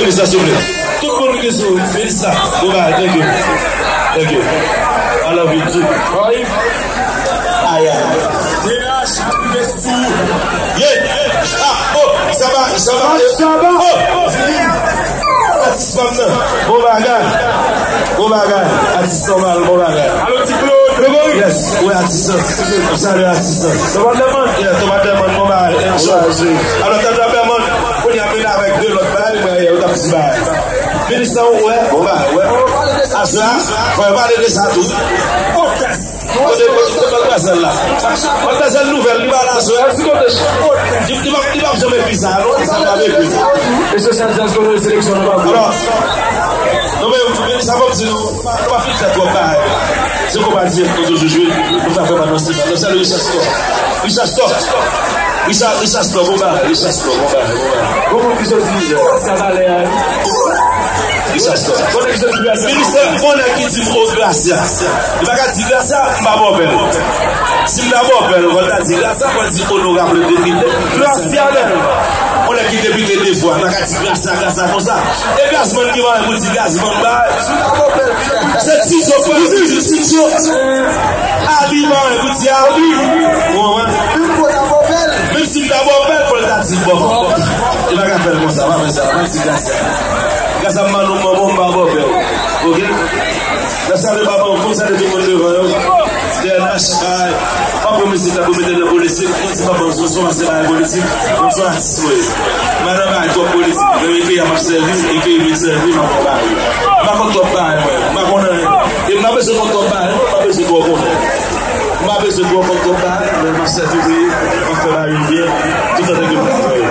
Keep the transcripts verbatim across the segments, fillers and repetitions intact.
Melissa, souple. Tout moun ki sou Melissa, bon bagay, thank you. Thank you. I love you too. Ay, ay. Yeah. Ah, oh, sa va, sa va. Sa va. Oh, atis fanm nan. Bon bagay. Bon bagay. Atis nòmal, bon bagay. Alo, ti Claude. Gregory. Yes, wi, atis lan. Salut, atis lan. Sa va, Dèmond? Yeah, sa va, Dèmond, bon bagay. Chaje. Alò, tande Dèmond, kounye a vin avèk de lòt bagay, mwen, yo t ap di bagay. Minis lan, ou wè, bon bagay, wè. Aswè a, fò yo pale de sa tou. Kote, kote, kote Matmwazèl la? Matmwazèl nouvèl, li pa la aswè a. Li, li p ap, li p ap janm ekri sa, non, sa pa ekri. E se sèl jazz konnen seleksyon nan pa. Alò, non, men, men sa fò m di nou, nou pa, nou pa fin fè twòp bagay. Se konpa di nou toujou jwe, nou fè fè pa nan stil la. Nou salye Richard Store. Richard Store. Richard, Richard Store, bon bagay, Richard Store, bon bagay, bon bagay. Bon, moun ki soti, sa valè a. Richard Store. Bon, nèg ki soti Gracia. Minis lan, bon nèg ki di m, "O, Gracia." Li pa ka di Gracia, m pa bò bèl. Si m ta bò bèl, fò l ta di Gracia, fò l di onorab depite. Gracia, bèl. Bon nèg ki depite de fwa, pa ka di Gracia, Gracia konsa. E Gazman ki pa pou di Gazman, ba. Se ti zòk pa di ti zòk. Ali pa pou di Ali. Ou konprann? Menm si m ta bò bèl, fò l ta di bò. Li pa ka fè l konsa, pa fè sa, pa di Gracia. Gracia m pa non mwen, bon, m pa bò bèl. Oke? N ap salye papa m, fò m salye tout moun devan yo. T N H, ay, pa pran mesye tankou mete nan politik. Mwen se papa m, se yon pase bagay politik. Mwen se yon atis mwen ye. Mwen nan bagay twòp politik. Mwen e peyi a m ap sèvi, e peyi m vin sèvi, m ap fè bagay. M pa konn twòp bagay mwen. M pa konn anyen. E m pa bezwen konn twòp bagay, mwen pa bezwen twò konnen. M pa bezwen twò konn twòp bagay, men m ap sèvi peyi, m ap fè bagay yo byen, toutan ke m ka fè yo.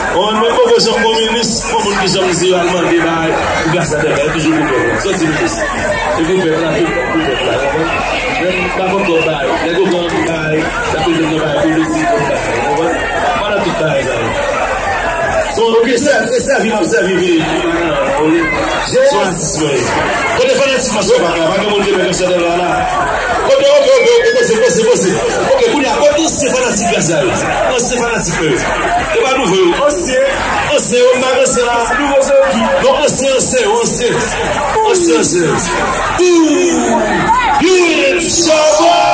Bon, mwen poko janm kominis, bon moun ki janm di yo al mande bagay pou Gracia Delva, yo toujou pou pèp la. Sòti minis. Se pou pèp la, tout pou pèp la, konprann? Men m pa konn twòp bagay. Nèg yo pran bagay, y ap mete nan bagay politik, konn bagay, konprann? M pa nan tout bagay sa yo. Son, ok, sèvi, sèvi, m ap sèvi, vini. Se yon atis mwen ye. Kote fanatik Mascara la? Pa gen moun ki renmen Gracia Delva la. Kote, ok, ok, ok, poze, poze, poze. Ok, kounye a, kote ansyen fanatik Gracia yo? Ansyen fanatik mwen yo. E pa nouvo yo. Ansyen. Ansyen yo, m pa ansyen la. Nouvo se yo ki? Non, ansyen, ansyen yo, ansyen. Ansyen, ansyen yo. Ooh, you in trouble.